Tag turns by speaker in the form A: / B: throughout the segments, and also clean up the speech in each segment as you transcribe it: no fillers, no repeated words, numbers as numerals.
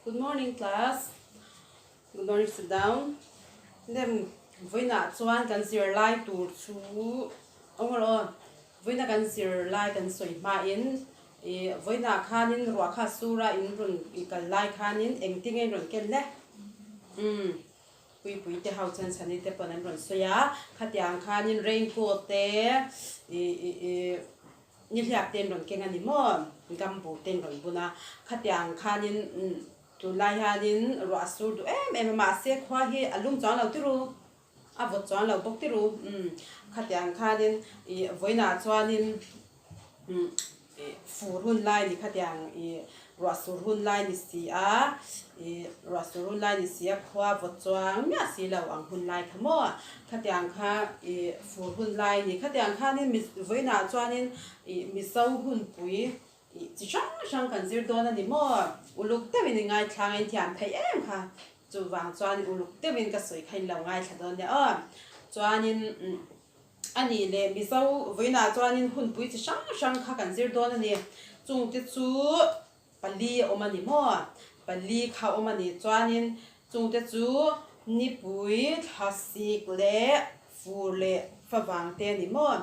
A: Good morning class. Good morning sit down. Dem vawiinah chuan kan zirlai tur chu awm rawh aw. Vawiina kan zirlai kan sawi hmain ih vawiinah khanin ruah kha sura in rawn ih kal lai khanin engtin nge in rawn ken le? Umm Puipui te ho chuan Chhani te pawn an rawn sawi a, khatiang khanin raincoat te ih ih ih Nihliap ten rawn keng a ni maw? Gumboot ten rawn bun a, khatiang khanin tunlai hianin ruah a sur duh em em a, mahse khua hi a lum chuang lo tiru, a vawt chuang lo bawk tiru. Umm khatiang khanin ih vawiinah chuanin umm ih fur hun lai ni khatiang ih Ruah sur hun lai ni si a, ih ruah sur hun lai ni si a khua vawt chuang miah si lo ang hun lai kha maw? Khatiang kha ih fur hun lai ni. Khatiang khanin mi vawiinah chuanin ih Mizo hunpui ih chi hrang hrang kan zir dawn a ni maw? Uluk deuhin i ngaithlang a inthiam theih em kha? Chuvang chuan uluk deuhin ka sawi kha in lo ngaithla dawn nia aw. Chuanin umm A nih leh Mizo vawiinah chuanin hunpui chi hrang hrang kha kan zir dawn a ni. Chungte chu pali a awm a ni maw? Pali kha a awm a ni. Chuanin chungte chu nipui, thlasik leh fur leh favang te a ni maw?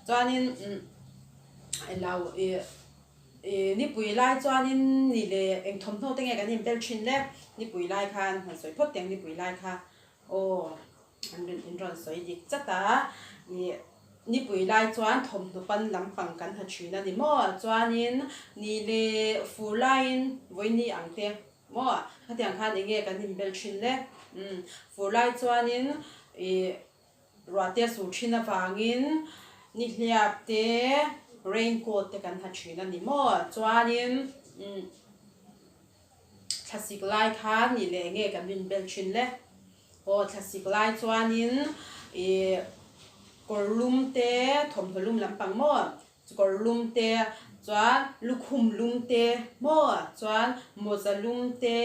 A: Chuanin lo ih ih nipui lai chuanin ni leh eng thawmhnaw te nge kan inbel thin le? Nipui lai khan han sawi phawt teh ang nipui lai kha aw. An rawn in rawn sawi dik chat a, ih nipui lai chuan thawmhnaw pan lampang kan ha thin a ni maw? Chuanin ni leh fur laiin vawiini ang te maw? Khatiang khan eng nge kan inbel thin le? Umm fur lai chuanin ih ruah te a sur thin avangin nihliap te raincoat te kan ha thin a ni maw? Chuanin umm. Thlasik lai khan nih leh nge kan rinbel thin le? Aw thlasik lai chuanin ih kawr lum te thawmhnaw lum lampang maw? Kawr lum te chuan lukhum lum te maw? Chuan mawza lum te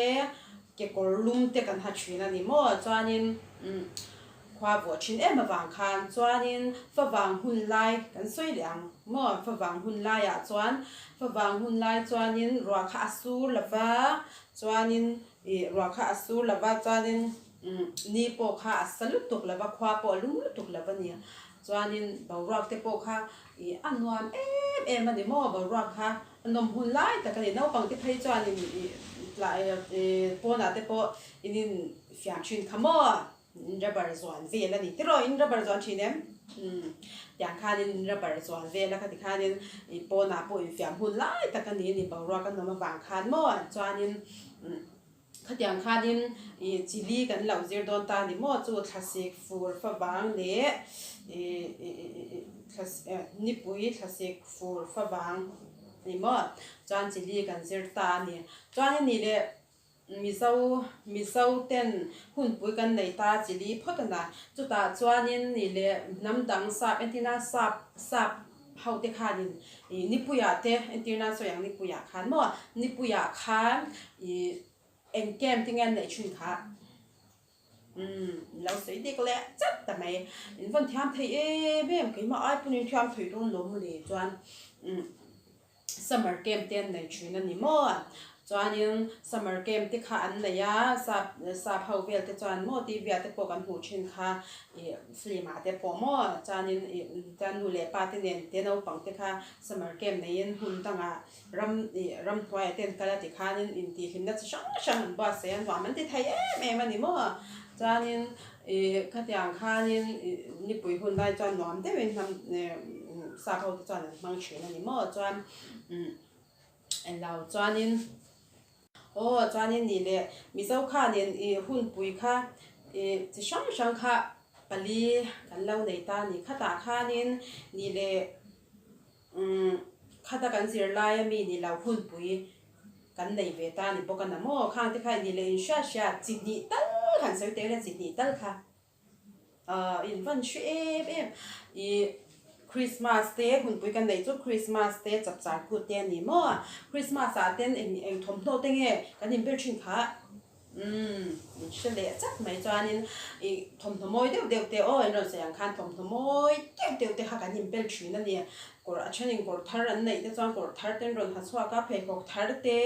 A: kekawr lum te kan ha thin a ni maw? Chuanin umm Khua vuah thin em avang khan chuanin favang hun lai kan sawi leh ang maw? Favang hun laiah chuan favang hun lai chuanin ruah kha a sur lova chuanin ih ruah kha a sur lova chuanin umm ni pawh kha a sa lutuk lova khua pawh a lum lutuk lova nia chuanin boruak te pawh kha ih a nuam em em a ni maw boruak kha a nawm hun lai tak a ni. Naupang te phei chuanin ih tlai ih pawnah te pawh in in fiam thin kha maw? In rubber zuan vel a ni tiraw in rubber zuan thin em? Umm tiang khanin rubber zuan vel a khati khanin ih pawnah pawh infiam hun lai tak a ni a ni boruak a nawm avang khan maw chuanin umm khatiang khanin ih chili kan lo zir dawn ta a ni maw chu thlasik fur favang leh ih ih ih thlas nipui thlasik fur favang a ni maw chuan chili kan zir ta a ni chuanin nih leh Mizo, Mizo ten hunpui kan nei ta chili phawt a na. Chutah chuanin ni leh hnam dang sap entirna sap sap ho te khanin ih nipuiah te entirna sawi ang nipuiah khan maw nipuiah khan ih eng camp te nge an neih thin kha umm lo sawi dik leh chat ta mai. In vawn thiam thei em em keimah ai pawn in thiam thei dawn lo mawle chuan umm. Summer camp te an nei thin a ni maw? Chuanin summer camp te kha an nei a, sap sap ho vel te chuan maw TV ah te pawh kan hmuh thin kha ih film ah te pawh maw? Chuanin ih chuan nu leh pa te nen te naupang te kha summer camp neiin hun dangah ram ih ramhnuaiah te an kal a tikhanin intihhlimna chi hrang hrang an buatsaih a, nuam an ti thei em em a ni maw? Chuanin ih khatiang khanin ih nipui hun lai chuan nuam deuhin hnam ih sap ho te chuan an hmang thin a ni maw chuan umm englo chuanin aw chuanin nih leh mizo khanin ih hunpui kha ih chi hrang hrang kha pali kan lo nei ta a ni khatah khanin nih leh umm khata kan zir lai ami ni lo hunpui kan nei ve ta a ni bawk a na maw khang te kha nih leh in hriat hriat chi hnih tal han sawi teh ila chi hnih tal kha. Ahh in van hre em em ih Christmas te hunpui kan neih chu Christmas te chapchar kut te a ni maw Christmas ah ten eng eng thawmhnaw te nge kan inbel thin kha. Umm min hre leh chak mai chuanin ih thawmhnaw mawi deuh deuh te aw in rawn sawi ang khan thawmhnaw mawi deuh deuh te kha kan inbel thin a ni. Kawr a thenin kawr thar an neih te chuan kawr thar te an rawn ha chhuak a, pheikhawk thar te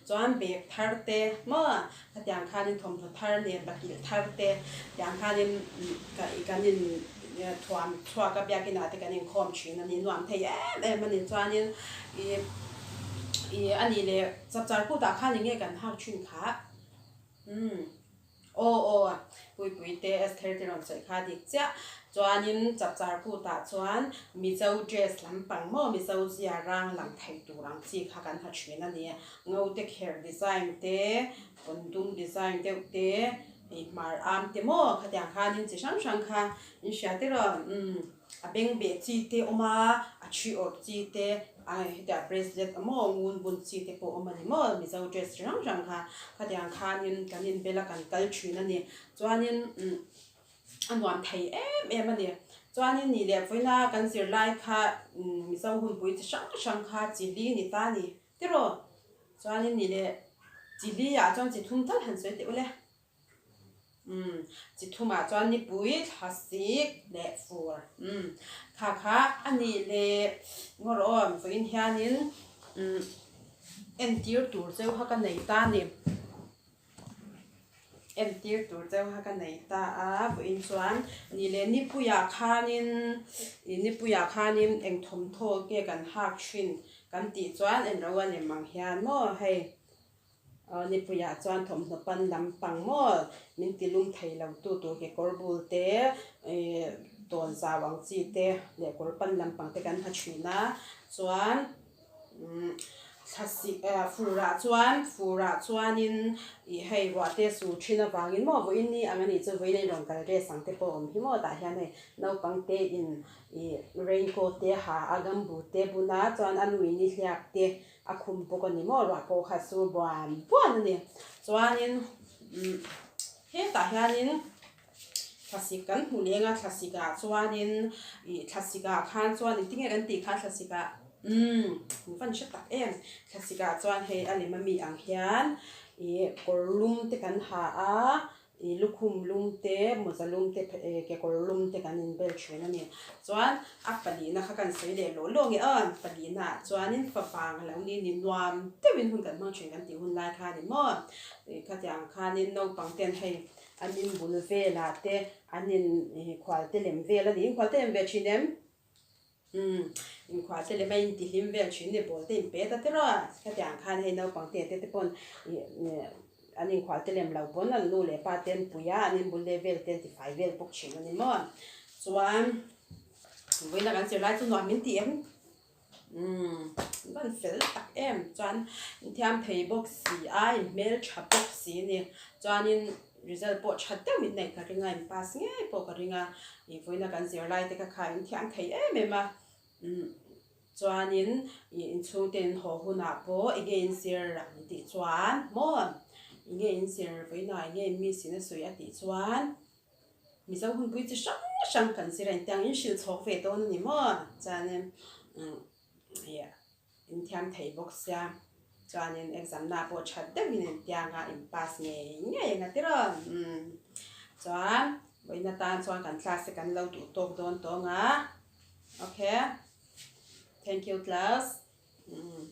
A: chuan bag thar te maw khatiang khanin thawmhnaw thar nen bakilh thar te tiang khanin kan in thuam chhuak a biakinah te kan inkhawm thin a ni. Nuam thei em em a ni chuanin ih ih a nih leh chapchar kutah khan eng nge kan hak thin khah? Umm aw aw Puipui te Esther te rawn sawi kha dik chiah. Chuanin chapchar kutah chuan Mizo dress lampang maw Mizo zia rang lang thei tur ang chi kha kan ha thin a ni. Ngote kher design te, pawndum design deuh te, ih hmar am te maw khatiang khanin chi hrang hrang kha in hria tiraw umm. A beng beh chi te awm a, a thi awrh chi te, a hetiang bracelet awm maw, ngun bun chi te pawh awm a ni maw, Mizo dress chi hrang hrang kha khatiang khanin kan inbel a kan kal thin a ni. Chuanin umm a nuam thei em em a ni. Chuanin nih leh vawiina kan zirlai kha umm Mizo hunpui chi hrang hrang kha chi li ni ta a ni tiraw? Chuanin nih leh chi li ah chuan chi thum tal han sawi teh ule. Umm, chi thumah chuan nipui, thlasik leh fur. Umm, kha kha a nih leh ngawr awm vawiin hianin umm entir tur cheu kha ka nei ta a ni. Entir tur cheu kha ka nei ta a vawiin chuan nih leh nipuiah khanin ih nipuiah khanin eng thawmhnaw nge kan hak thin kan tih chuan en ro a lem ang hian maw hei. Aw nipuiah chuan thawmhnaw pan lampang maw min ti lum thei lo tu tur kekawr bul te ih tawn zau ang chi te leh kawr pan lampang te kan ha thin a chuan umm thlasik eh furah chuan furah chuanin ih hei ruah te sur thin avangin maw vawiin ni ang anih chu vawiin a inrawn kal dress ang te pawh a awm hi maw tah hian hei naupang te in ih raincoat te ha a gumboot te bun a chuan a nu in nihliap te A khum bawk a ni maw ruah pawh kha chu buan buan a ni. Chuanin umm hetah hianin thlasik kan hmu leng a thlasik ah chuanin ih thlasik ah khan chuan engtin nge kan tih kha thlasik ah umm min van hre tak em thlasik ah chuan hei a lem ami ang hian ih kawr lum te kan ha a. Ih lukhum lum te, mawza lum te, kekawr lum te kan inbel thin a ni. Chuan a palihna kha kan sawi leh lawh lawh nge aw, palihna ah chuanin favang a lo ni ni nuam deuhin hun kan hmang thin kan tih hun lai kha a ni maw. Ih khatiang khanin naupang ten hei an inbul velah te an in khual te lem vel a ni, inkhual te lem ve thin em? Umm, inkhua te lem a intihlim vel thin ni ball te inpe ta tiraw a, khatiang khan hei naupang te te te pawn ih an inkhua te lem lo pawn an nu leh pa te an pui a, an inbul leh vel te an tifai vel bawk thin a ni maw. Chuan vawiina kan zirlai chu nuam min ti em? Umm, an van fel tak em chuan inthiam thei bawk si a, inhmeltha bawk si a ni. Chuanin. Result pawh tha deuh in neih ka ring a, in pass ngei pawh ka ring a, ih vawiina kan zirlai te kha kha in thiam thei em em a, umm chuanin ih inchhung te in haw hunah pawh eng nge in zir ang tih chuan maw eng nge in zir vawiina eng nge in miss in a sawi a tih chuan Mizo hunpui chi hrang hrang kan zir a intiang in hrilh chhawk ve dawn a ni maw chuanin umm ih. Inthiam thei bawk sia chuanin exam na pawh that deuhin intiang a in pass ngei ngei ang a tiraw umm chuan vawiin atan chuan kan class te kan lo duh tawk dawn tawng a okay thank you class umm.